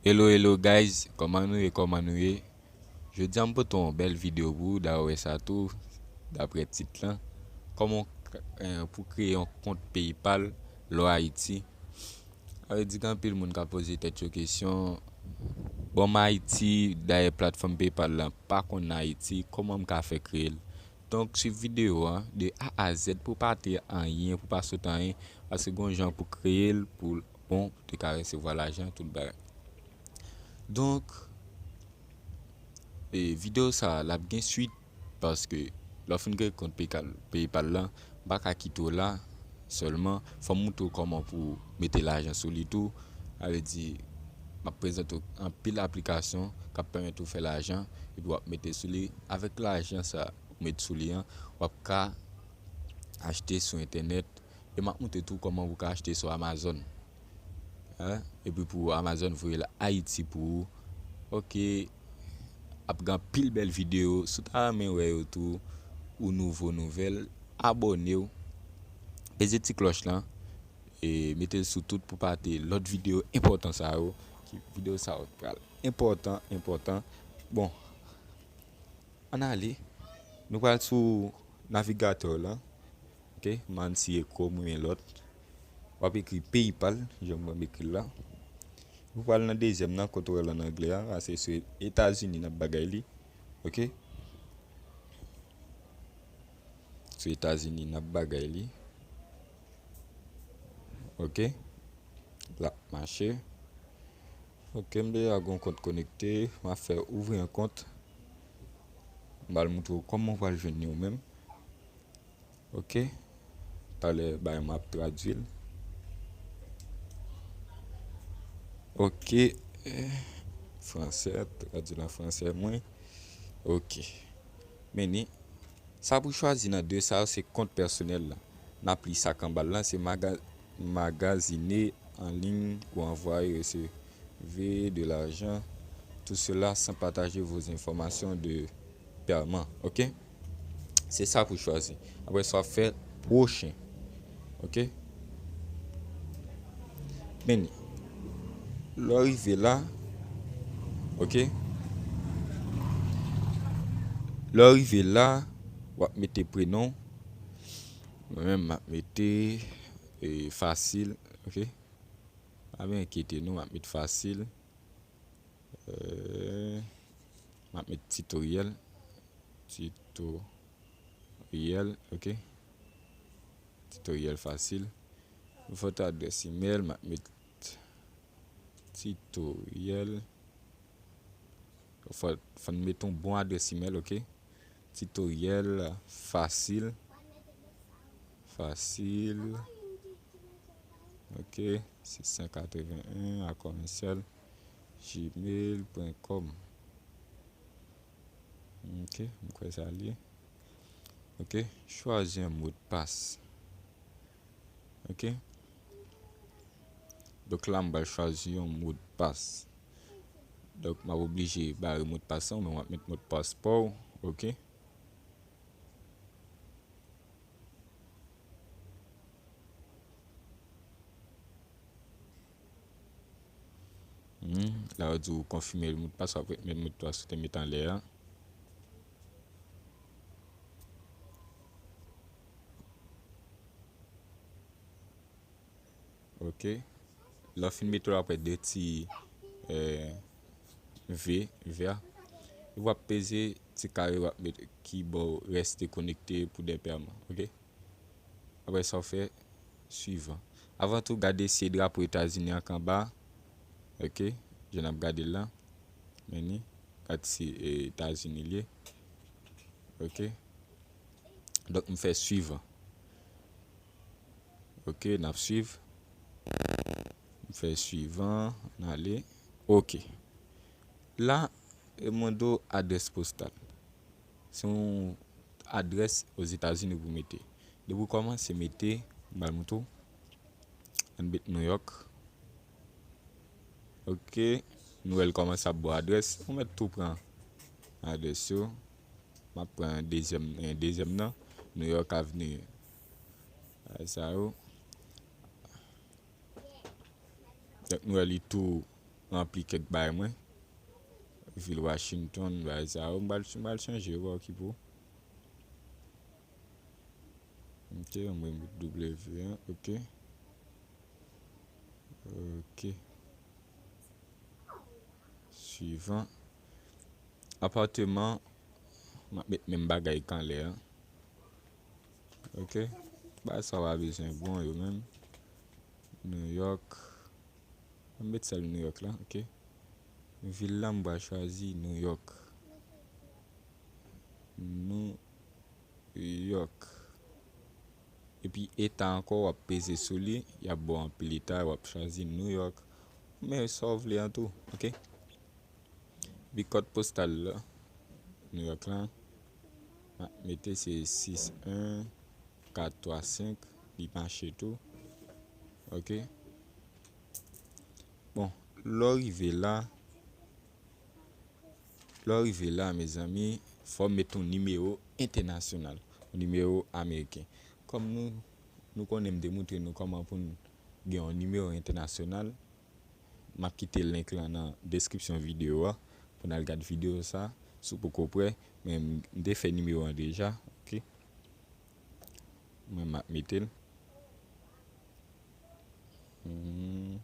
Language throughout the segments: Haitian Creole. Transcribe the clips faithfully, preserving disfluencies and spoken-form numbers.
Hello, hello guys, kòman nou ye, kòman nou ye? Jodi a m pote yon bèl videyo pou ou, dayè w wè sa tou, daprè tit lan. Kòman w k-, eh, pou kreye yon kont PayPal lè w Ayiti? Sa vle di gen anpil moun k ap poze tèt yo kesyon, bon, m Ayiti, dayè platfòm PayPal lan pa konn Ayiti, kòman m ka fè kreye l? Donk, swiv videyo a de A a Z pou w pa rate anyen, pou w pa sote anyen, paske gen yon jan pou kreye l, pou, bon, te ka resevwa lajan, tout bagay. Donk, e, videyo sa a, l ap gen swit, paske lè w fin kreye kont PayPal, PayPal lan, m pa ka kite w la sèlman, fò m montre w kòman pou w mete lajan sou li tou. Sa vle di, m ap prezante w anpil aplikasyon k ap pèmèt ou fè lajan, epi w ap mete sou li. Avèk lajan sa a, ou met sou li an, w ap ka achte sou entènèt. E m ap montre tou kòman ou ka achte sou Amazon. Hein? Epi pou Amazon voye l Ayiti pou ou. Ok. Ap gen anpil bèl videyo. Si w ta renmen wè yo tou, ou nouvo nouvèl, abòne w. Peze ti klòch lan. E mete l sou tout pou pa rate lòt videyo enpòtan sa yo. Ki videyo sa yo pral enpòtan, enpòtan. Bon, ann ale. Nou pral sou navigatè w lan. Ok, m ann siye Chrome oubyen lòt. W ap ekri PayPal, jan mwen m ekri l la. Ou pral nan dezyèm nan, kote w wè l ann anglè a, a se sou Etazini n ap bagay li. Ok? Sou Etazini n ap bagay li. Ok? L ap mache. Ok, m deja gon kont konekte. M ap fè ouvri yon kont. M pral montre w kòman w pral jwenn li ou menm. Ok. Talè bay m ap tradui l. Ok. Eh, fransè, tradui l an fransè mwen. Ok. Men ni, sa pou chwazi nan de sa yo se kont pèsonèl la. N ap li sa k anba l lan, se maga-, magasiner en ligne ou envoyer, recevoir de l'argent, tout cela sans partager vos informations de paiement. Ok? Se sa pou chwazi. Apre sa, w ap fè pwochen. Ok? Men, lè w rive la, ok? Lè w rive la, w ap mete prenon. Mwen menm, m ap mete, e, Fasil, ok? Pa byen enkyete nou, m ap met Fasil. Euh, m ap met Titoryèl. Titoryèl, ok. Titoryèl Fasil. Vòt adrès imèl, m ap met Titoryèl. Fò, fò n met yon bon adrès imèl, ok. Titoryèl Fasil. Fasil. Ok, sis san katreven en a kòmèsyal gmail pwen kòm. Ok, m kwè sa li ye. Ok, chwazi yon modpas. Ok. Donk la, m pral chwazi yon modpas. Donk, m ap oblije bare modpas lan, men w ap met modpas pa w. Ok. Hmm, la, yo di w konfime modpas, w ap met modpas ou te met anlè a. Ok. Lè w fin mete l, w ap wè de ti, eh, V, vè. Epi w ap peze ti kare, w ap mete ki bò w reste konekte pou dèpèman. Ok. Apre sa, w fè swivan. Avan tou, gade si e drapo Etazini an k anba. Ok. Jan n ap gade l la. Men ni. Gad si, eh, Etazini l ye. Ok. Donk, m fè swivan. Ok, n ap swiv. M fè swivan, n ale. Ok. La, e mande w adrès postal. Se yon adrès Ozetazini pou mete. Depi w kòmanse mete, m pral montre w. Ann met New York. Ok. Nou wè l kòmanse ap ba w adrès. Ou mèt tou pran adrès yo. M ap pran dezyèm, eh, dezyèm nan. New York Avenue. Bagay sa yo. Donk, nou wè li tou ranpli kèk bagay mwen. Vil Washington, bagay sa yo, m pral, m pral chanje, w pa okipe w. Ok, mwen met W a, ok. Ok. Swivan. Apatman, m ap met menm bagay k anlè a. Ok. Bagay sa w pa bezwen bon yo menm. New York. Mwen met sèl New York la, ok. Vil la, m pral chwazi New York. New York. Epi eta ankò, w ap peze sou li, y ap ba w anpil eta, w ap chwazi New York. Men sa w vle an tou, ok? Epi kòd postal la, New York la, m ap mete se sis en kat twa senk, li mache tou. Ok. Bon, lè w rive la, lè w rive la, mezanmi, fò w met yon nimewo entènasyonal, yon nimewo ameriken. Kòm nou, nou konnen m te montre nou kòman pou n gen yon nimewo entènasyonal, m ap kite link lan nan deskripsyon videyo a pou n al gad videyo sa, si w poko prè, men m te fè nimewo an deja, ok? Mwen, m ap mete l. Hmm.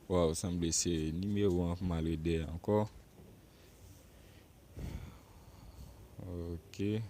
Waw, sanble se nimewo an pou m al rede ankò. Ok.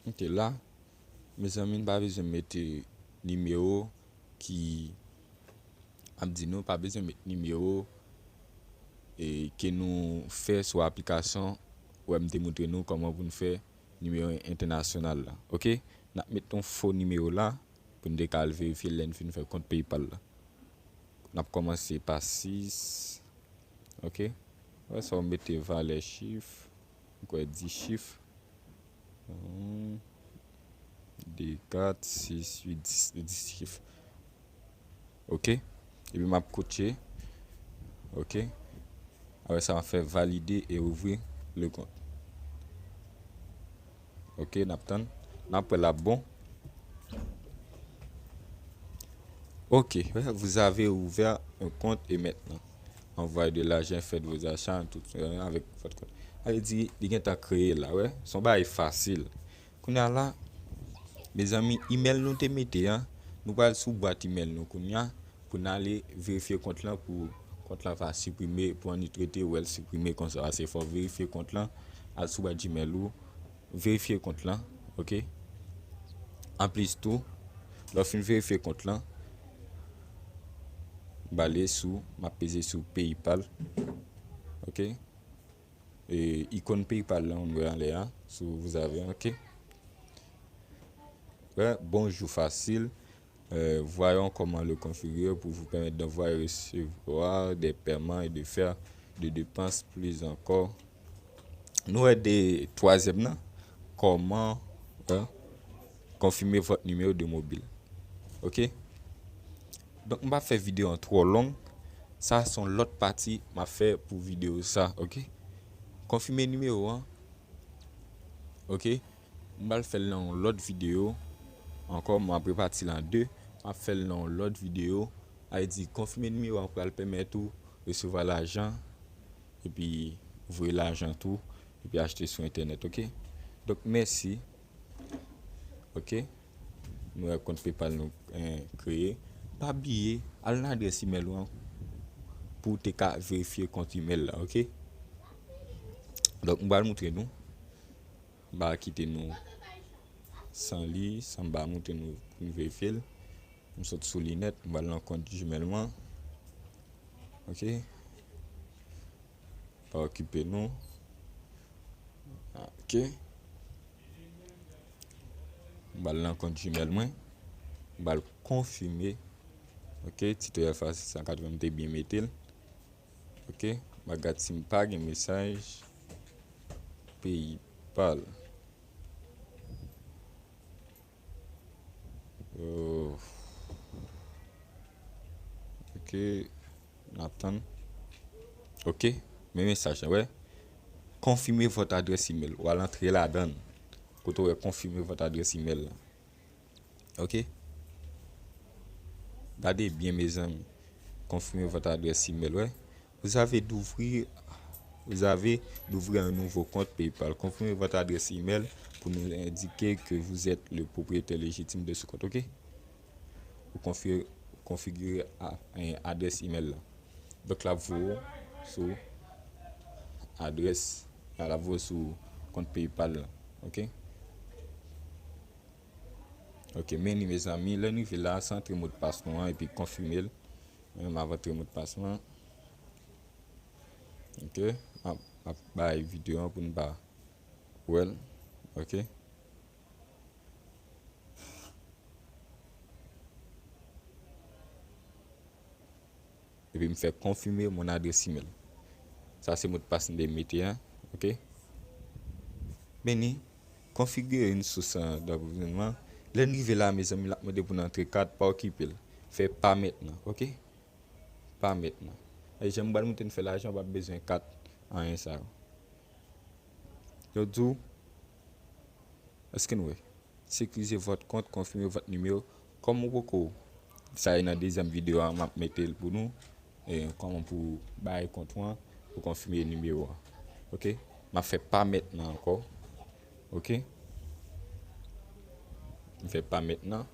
Ok, la, mezanmi, n pa bezwen mete nimewo ki, m ap di nou, pa bezwen met nimewo, e, ke nou fè sou aplikasyon, wè m te montre nou kòman pou n fè nimewo entènasyonal la. Ok? N ap met yon fo nimewo la pou n te ka al verifye lè n fin fè kont PayPal la. N ap kòmanse pa sis. Ok? Apre sa, w mete valè chif. M kwè dis chif. Hmm. De, kat, sis, uit, dis, dis chif. Ok? Epi m ap kotche. Ok? Apre sa, m ap fè valide e ouvri le kont. Ok, n ap tann. N ap wè l ap bon. Ok, vous avez ouvert un compte et maintenant envoyez de l'argent, faites vos achats, tout, euh, avec votre compte. Sa vle di, li gentan kreye la, wè. Se yon bagay fasil. Kounye a la, mezanmi, imèl nou te mete a, nou pral sou bwat imèl nou kounye a, pou n ale verifye kont lan, pou kont lan pa siprime, pou annik rete wè l siprime konsa. Paske fò w verifye kont lan, al sou bwat Gmail ou, verifye kont lan, ok? Anplis tou, lè w fin verifye kont lan, m ale sou, m ap peze sou PayPal, ok? E, ikòn PayPal lan, nou wè anlè a, si vous avez, ok? Wè, bonjou fasil. Euh, voyons comment le configurer pour vous permettre d'envoyer et recevoir des paiements et de faire des dépenses plus encore. Nou wè de twazyèm nan, comment, euh, confirmer votre numéro de mobile. Ok? Donk, m pa fè videyo an twò long. Sa se yon lòt pati m ap fè pou videyo sa, ok? Konfime nimewo an. Ok? M pral fè l nan yon lòt videyo ankò, m ap repati l an de. M ap fè l nan yon lòt videyo. Sa vle di, konfime nimewo an pral pèmèt ou resevwa lajan, epi voye lajan tou, epi achte sou entènèt, ok? Donk, mèsi. Ok? Nou wè kont PayPal nou, eh, kreye. Pa bliye, al nan adrès imèl ou an pou w te ka verifye kont imèl la, ok? Donk, m pral montre nou. M pa kite nou san li, san m pa montre nou pou nou verifye l. M sot sou li nèt, m pral nan kont Gmail mwen. Ok. Pa okipe nou. Ok. M pral nan kont Gmail mwen. M pral konfime. Ok, Tito Alpha sis san katreven, m te byen mete l. Ok, m ap gad si m pa gen mesaj PayPal. Oh. Ok, n ap tann. Ok, men mesaj la, wè. Confirmez votre adresse email. W al antre ladan l. Kote w wè confirmez votre adresse email la. Ok? Gade byen, mezanmi. Confirmez votre adresse email, ouais. Vous avez d'ouvrir, vous avez d'ouvrir un nouveau compte PayPal. Confirmez votre adresse email pour nous indiquer que vous êtes le propriétaire légitime de ce compte, ok? Ou konfi-, konfigire a, en, adrès email la. Donk, l ap voye w sou adrès, l ap voye w sou kont PayPal la, ok? Ok, men ni, mezanmi, lè n rive la, se antre modpas nou an epi konfime l. Mwen menm, m ap antre modpas mwen. Ok, m ap, m ap bay videyo an pou n pa wè l. Ok. Epi m fè confirmer mon adresse email. Sa se modpas m te mete an, ok? Men ni, configurer une source d'approvisionnement. Lè n rive la, mezanmi, l ap mande pou n antre kat, pa okipe l. Fè pa mentnan, ok? Pa mentnan. E jan m pral montre n fè lajan, w p ap bezwen kat, anyen sa yo. Yo di w, èske n wè? Sécurisez votre compte, confirmez votre numéro. Kòm ou poko, sa e nan dezyèm videyo a, m ap mete l pou nou. E kòman pou bay kont ou an, pou konfime nimewo a. Ok? M ap fè pa mentnan ankò. Ok? M fè pa mentnan.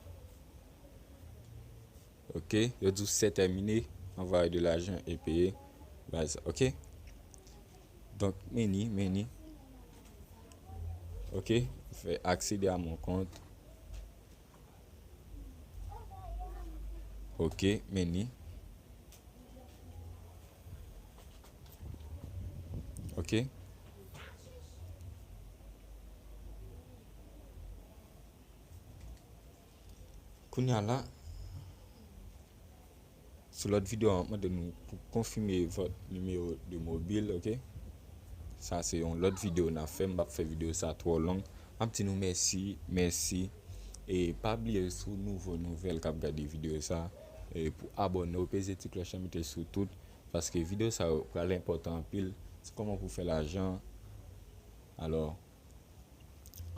Ok? Yo di w c'est terminé, envoyer de l'argent et payer. Baz, ok? Donk, men ni, men ni. Ok? Fè accéder à mon compte. Ok, men ni. Ok. Kounye a la, sou lòt videyo a, m ap mande nou pou confirmer votre numéro de mobile, ok? Sa se yon lòt videyo n ap fè, m p ap fè videyo sa twò long. M ap di nou mèsi, mèsi. E pa bliye, si w nouvo, nouvèl k ap gade videyo sa, e pou abòne w, peze ti klòch lan, mete l sou tout, paske videyo sa yo pral enpòtan anpil. Se kòman pou fè lajan. Alò,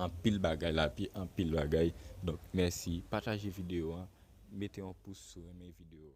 anpil bagay la, pi anpil bagay. Donk, mèsi. Pataje videyo an. Mete yon pous si w renmen videyo.